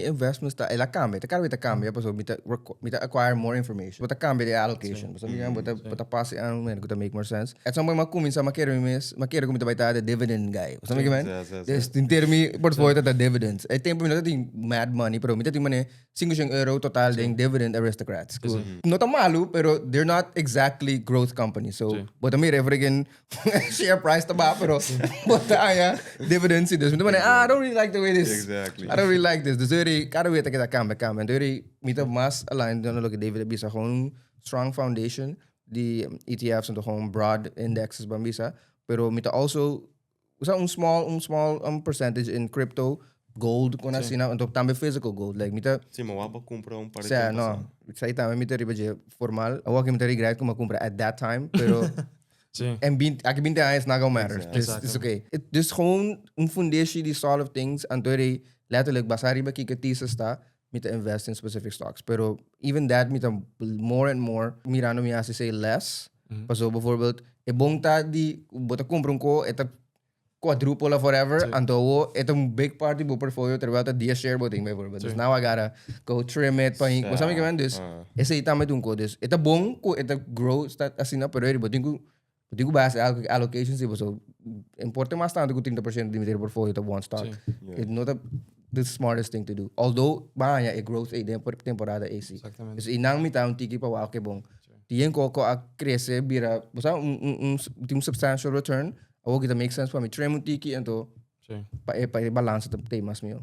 Mi investments ta, el a cambia, ta cada vez ta cambia, pasobra mi ta mi ta acquire more information. Bo ta cambia di allocation, pasobra mi bo ta bo ta pasa e un manera cu ta make more sense. At some point mi a cuminsa, mi a kere mi mes, mi a kere cu mi ta bay ta the dividend guy. Bo sa mi ke men? Dus henter mi portfolio ta ta dividends. E tempo mi no ta tin mad money, pero mi ta tin mane 500 euro total den Dividend Aristocrats. Ku no ta malu, pero they're not exactly growth companies. So, bo ta mira e freaking share price ta baha, pero bo ta haña dividends si. Dus mi ta pone, ah, I don't really like the way this, I don't really like this. Dus dor kada wet ta keda kambia, kambia. Dor mi ta mas aligned na loke David a bisa, gewoon un strong foundation di ETF's anto gewoon broad indexes ban bisa. Pero mi ta also usa un small percentage in crypto, gold, con asina, anto tambe physical gold. Like, mi ta Sí, ma wak cumpra un par di Sea, tempo no, pasá. Esei tambe mi ta riba dje formal. Awor cu mi ta regret cu mi a cumpra at that time, pero en 20, aki 20 aña it's not gonna matter. Dus it's okay. Dus gewoon un fundeshi di solid things, anto rei letterlijk basa riba kiko thesis ta, mi ta invest in specific stocks. Pero even that mi ta more and more mirando mi haci say less. Paso bijvoorbeeld, e bon ta di bo ta cumpra un co, e ta quadruple of whatever, anto awo e ta un big part di bo portfolio terwijl ta 10 share bo tin bijvoorbeeld. Dus now I gotta go trim it pa bo sa mi ke men? Dus esei tambe ta un co. Dus e ta bon cu e ta grow sta asina, pero bo tin cu base allocation si, paso importa mas tanto cu 30% di mi portfolio ta one stock. It no ta the smartest thing to do. Although, ba haña e growth ei den temporada ei si. Exactamente. Dus einan mi ta un tiki pa wak, okay, bon. Tien koko a crece bira, bo sa, tin un substantial return. Awor ki ta make sense pa mi trim un tiki, anto pa e balansa ta mas mihó.